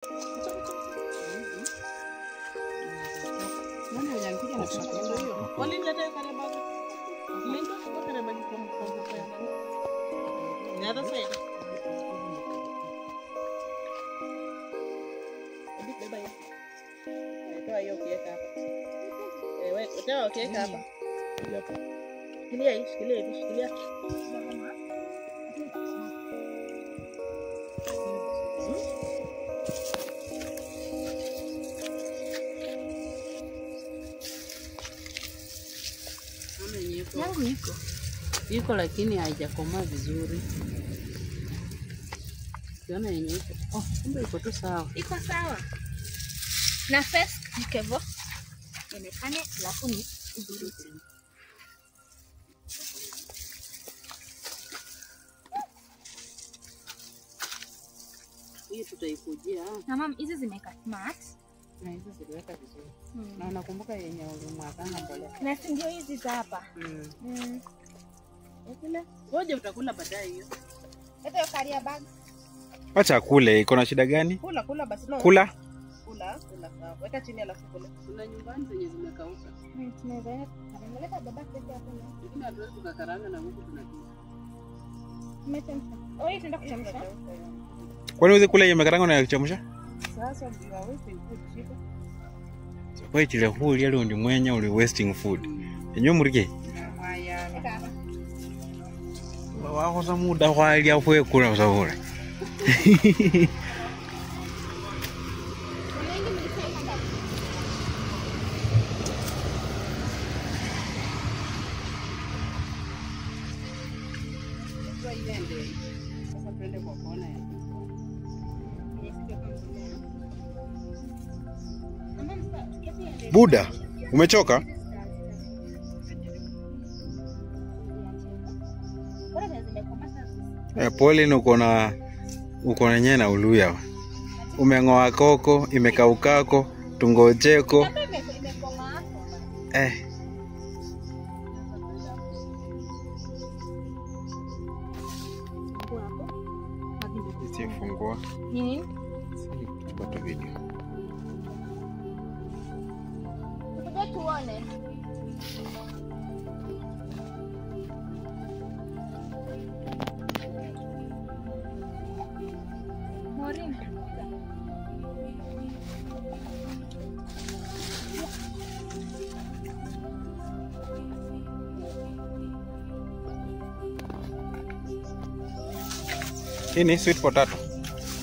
The other side. Shikilia. Yangu iko. Iko lakini haijakomaa vizuri. Ukiona yenye iko. Oh, kumbe iko tu sawa. Iko sawa. Na first mkevo. Ionekane alafu ni uburuti. Hii tutaikujia. Na mam, hizi zimeka smart. Na hizi ziliweka vizuri. Na unakumbuka yenye ulimwaganga mbolea. Na si ndio hizi za hapa. Ngoja utakula baadaye hiyo. Leta hiyo carrier bag. Acha kule, iko na shida gani? Kula kula basi no. Kula. Kula, kula. Weka chini alafu kula. Kuna nyumbani zenye zimekauka. Tunaweza leta baba kete hapo. Lakini hatuwezi kukaranga na huku tunapika. Tumechemsha. Oh, hii tunaenda kuchemsha. Kwani uweze kula yenye makaranga na kuchemsha? Sasa you are wasting food chico. Kwa chile huli yale ndi mwenya uli wasting food. Enyo murike. Leta hapa. Wako za muda kwa ali afwe kula usahura. Sasa tuende kwa kona ya. Buda, umechoka? Pole uko na nyena uluya. Umeng'oa koko, imekaukako, tungojeko. Sifungua. Nini? Chukua tu video. Kuja tuone. Maureen. Hii ni sweet potato.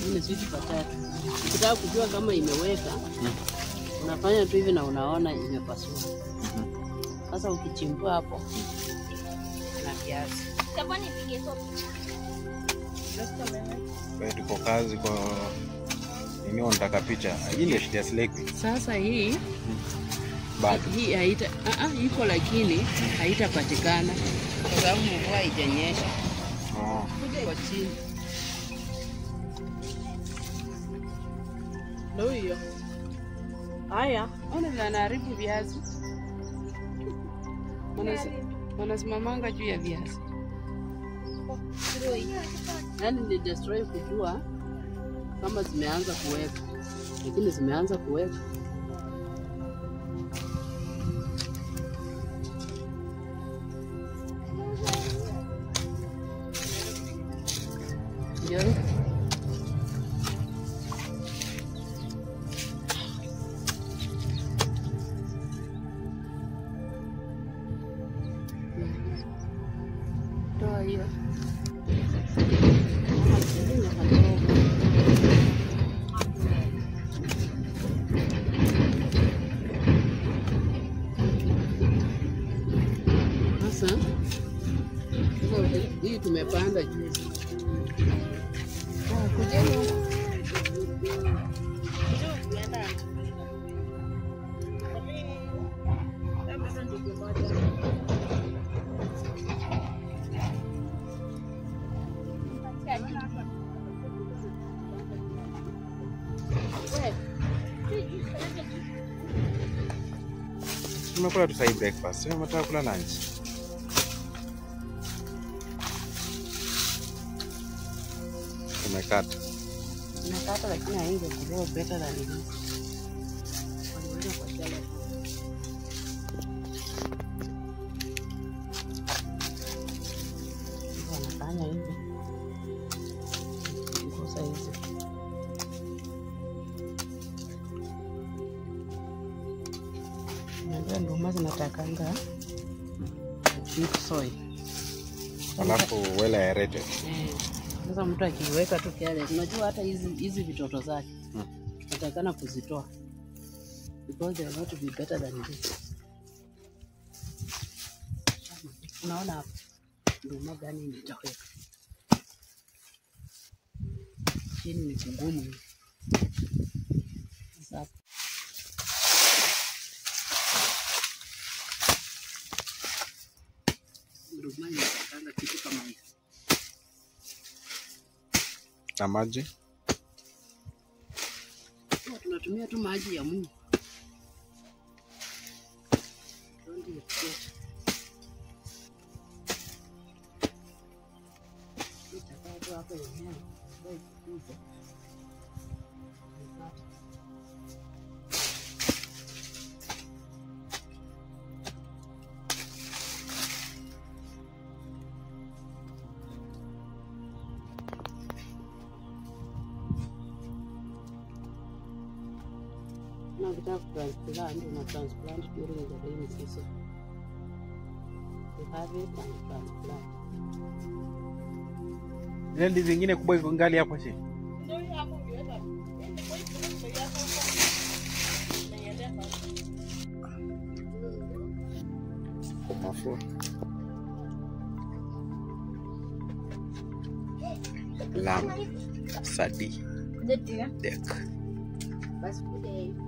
Hii ni sweet potato. Ukitaka kujua kama imeweka, unafanya tu hivi na unaona imepasua. Sasa ukichimbua hapo na viazi. Sasa nipige hizo picha. Wewe tuko kazi kwa nini unataka picha? Hii ndio shida sleki. Sasa hii bado hii haita iko lakini haitapatikana kwa sababu mvua haijanyesha. Oh. Kwa chini. Ndio hiyo. Haya, ona vile anaharibu viazi. Wanasimamanga juu ya viazi. Yaani ni destroy kujua kama zimeanza kuweka. Lakini zimeanza kuweka. Ndio. Toa hiyo. Sasa hii tumepanda juzi. Kujeni. Tumekula tu sahi breakfast. Sio mtaka kula lunch. Tumekata. Nakata lakini hainge grow better than this. Waliweka kwa shala. Wanafanya hivi. Ngoza hizi. Unajua nduma zinatakanga deep soil. Alafu well aerated. Sasa mtu akiweka tu careless, unajua hata hizi vitoto zake natakana kuzitoa because they are not to be better than this. Unaona hapa nduma gani nitaweka chini ni kugumu. Sasa nduma inatakanga kitu kama hiyo. Na maji? Tunatumia tu maji ya Mungu. Ukitaka kutransplant, una transplant during the rainy season. You have it and transplant. Ile ndizi nyingine kubwa iko ngali hapo chini. Ndio hiyo hapo ungeweka. Kwa hiyo kuna hapo. Naiendea sasa. Mafua. Lam. Sadi. Dek. Basi kuja hivi.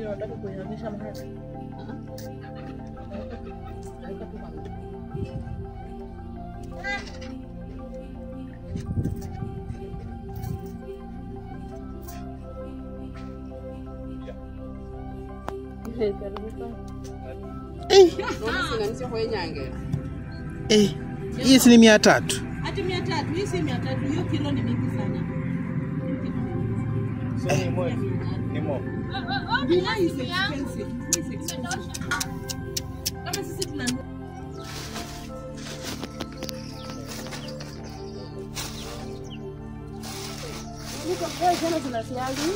Unataka kuihamisha mahali? Hii si ni 300. Hati 300, hii si 300, hiyo kilo ni mingi sana. So ni mo. Ni mo. Bila is expensive. Is expensive. Kama sisi tunanunua Niko kwa jana tunasiali.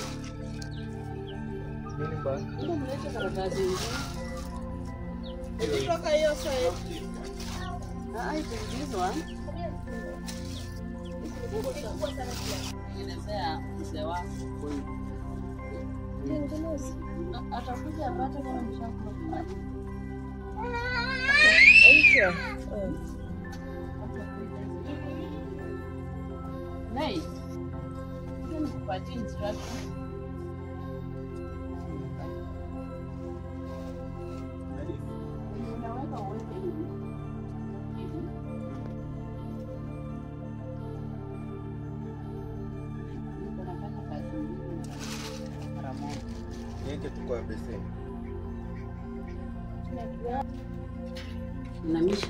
Nini mbaya? Ndio mlete karatasi hizi. Kutoka hiyo side. Ah, it is this one. Elezea mzee wako. Atakuja apate kama mshakula. Aisha. Nice. Nikupatie instruction. Unaweka uweke hivi. Hivi. Niko nafanya kazi mbili mara moja. Niweke tu kwa beseni. Unamisha.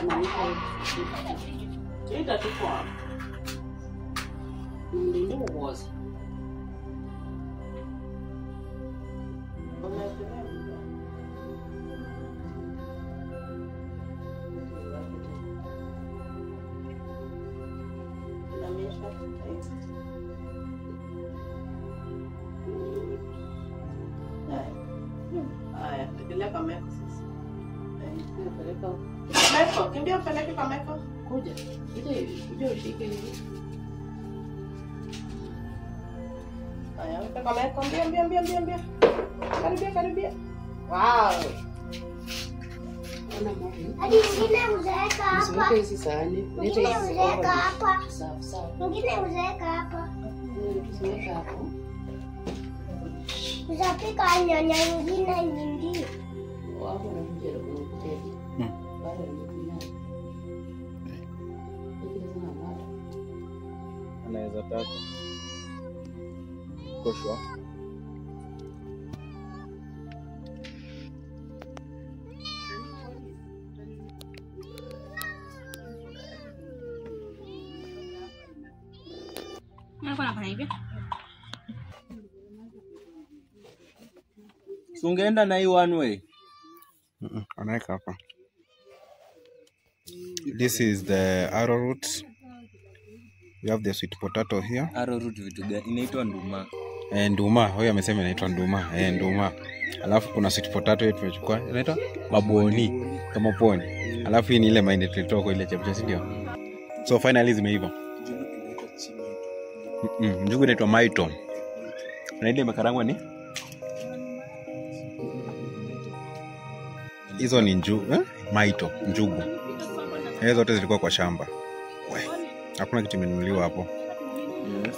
Unamisha hivi. Ita tuko hapo. Ndio uoze. Haya, peleka meko sasa. Peleka. Meko, kimbia peleke kwa meko. Kuja. Kuja ushike hivi. Haya, weka kwa meko. Mbia, mbia, mbia, mbia, mbia. Karibia, karibia. Wow. Ona mami. Hadi mwingine uzeeka hapa. Usiweke hizi sahani. Leta Mwingine hizi uzeeka over. hapa. Sawa sawa. Mwingine uzeeka hapa. Tusiweke hapo. Utapika nyanya nyingine nyingi. Wapo na mjero kuna mtego. Bado ni kunyanya. Anaweza taka. Koshwa. Nilikuwa nafanya hivi. Si ungeenda na hii one way. Anaweka hapa. This is the arrowroot. We have the sweet potato here. Arrowroot vitu gani? Inaitwa nduma. Eh, nduma. Huyu amesema inaitwa nduma. Eh, nduma. Alafu kuna sweet potato yetu tumechukua. Inaitwa maboni kama poni. Alafu hii ni ile mahindi tulitoa kwa ile chemsha, si ndio? So finally zimeiva. Njugu inaitwa maito. Na ile imekarangwa ni hizo ni njugu, eh? Maito, njugu. Hizo zote zilikuwa kwa shamba. We, hakuna kitu imenunuliwa hapo. Yes.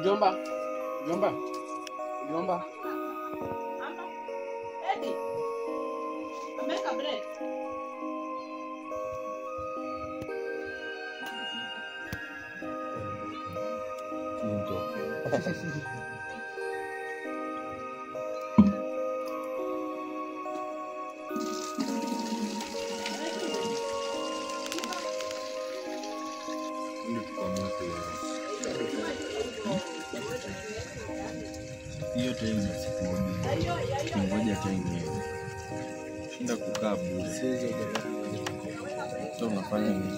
Jomba. Jomba. Jomba. Eddie. Make a bread. Hiyo time sikuogi. Ngoja time hiyo. Shinda kukaa bure. So unafanya nini?